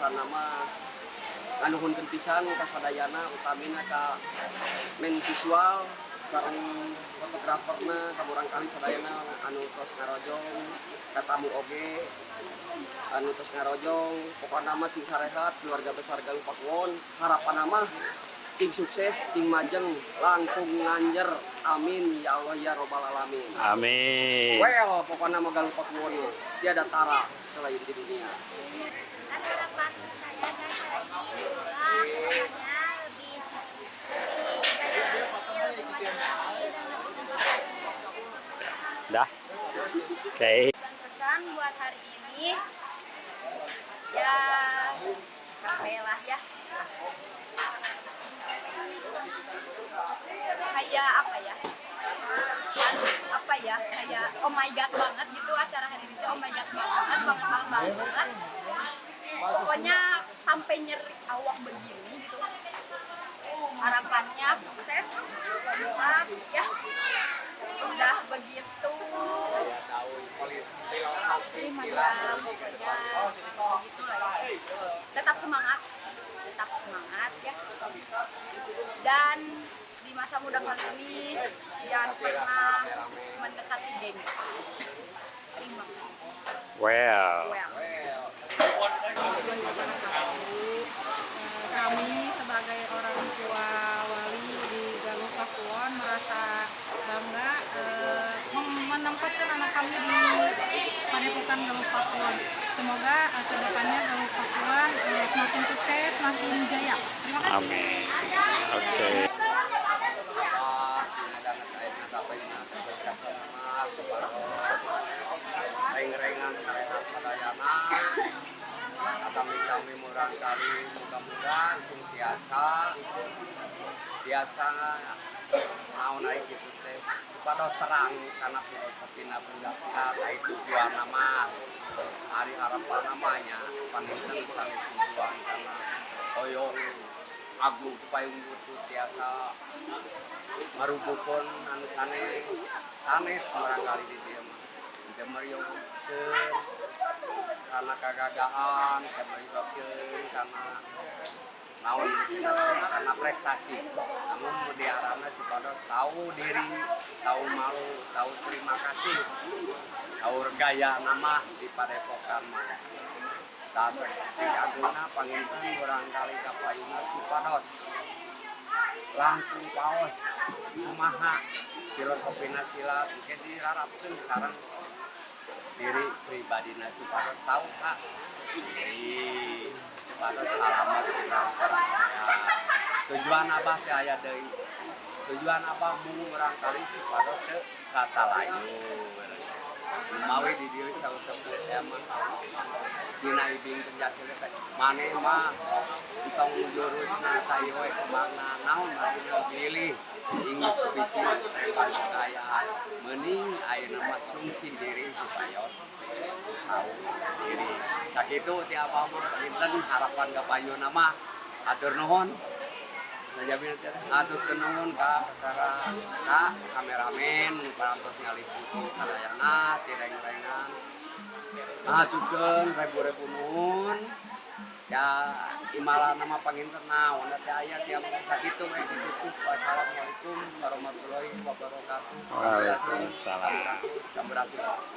Pesan-pesan mah nganuhunkeun pisan ka sadayana, utamina ka men visual sareng fotograferna, ka murangkali sadayana anu tos ngarojong, ka tamu oge anu tos ngarojong. Pokona mah cing sarehat keluarga besar Galuh Pakuwon. Harapan mah cing sukses, cing majeng, langkung nganjer. Amin ya Allah ya robbal alamin. Amin. Well, pokoknya mah Galuh Pakuwon tiada tara selain di dunia. Dan harapan saya dari acara ini semoga kedepannya lebih lebih banyak lagi, lebih maju lagi, dan lebih gembira lagi. Dah. Oke. Pesan-pesan buat hari ini ya capek lah ya, kayak apa ya, apa ya, kayak oh my god banget gitu acara hari ini tuh, oh my god banget banget banget banget. Pokoknya sampai nyeri awak begini gitu. Harapannya sukses, kompak ya, udah begitu ya, pokoknya begitu lah ya. Tetap semangat sih, tetap semangat ya. Dan di masa muda kali ini jangan pernah mendekati gengsi. Terima kasih. Well. Well. Kami sebagai orang tua wali di Galuh Pakuwon merasa bangga menempatkan anak kami di Padepokan Galuh Pakuwon. Semoga kedepannya Galuh Pakuwon semakin sukses, semakin jaya. Terima kasih. Amin. Oke. Reng-rengan sarehat sadayana, kami-kami murangkali mudah-mudahan sing tiasa tiasa naon ai kitu teh supados terang karena filosofina pendapat ai tujuan nama ari harapan namanya panginten sanes tujuan karena hoyong agung payung butuh tiasa marubukeun anu sanes sanes murangkali di dieu mah teu meriogkeun karena kagagahan, teu meriogkeun karena naon, karena prestasi. Namun diarana supados tahu diri, tahu malu, tahu terima kasih, tahu gaya nama di padepokan mah. Tah saking agungna panginten murangkali ka payuna supados langkung paos kumaha filosofina silat engke dilarapkeun sareng diri pribadina supados tahu ka diri, supados salamet. Tujuan abah teh aya deui, tujuan abah mung murangkali supados teu katalayur mawi di dieu saur teh mah dina ibing penjasile teh maneh mah entong jurusna tai we kemana naon ayeuna pilih inggris bisi rempan kekayaan mending ayeuna mah sungsi diri supaya tahu diri. Sakitu ti abah mah dinten harapan ka payuna mah. Atur nuhun sajabina teh, atur nuhun ka ka kameramen parantos ngaliputi sadayana ti reng-rengan. Aturkeun ribu-ribu nuhun ya. Imala nama panginten naon teh aya tiap sakitu we ditutup. Wassalamualaikum warahmatullahi wabarakatuh. Waalaikumsalam. Sampurasun.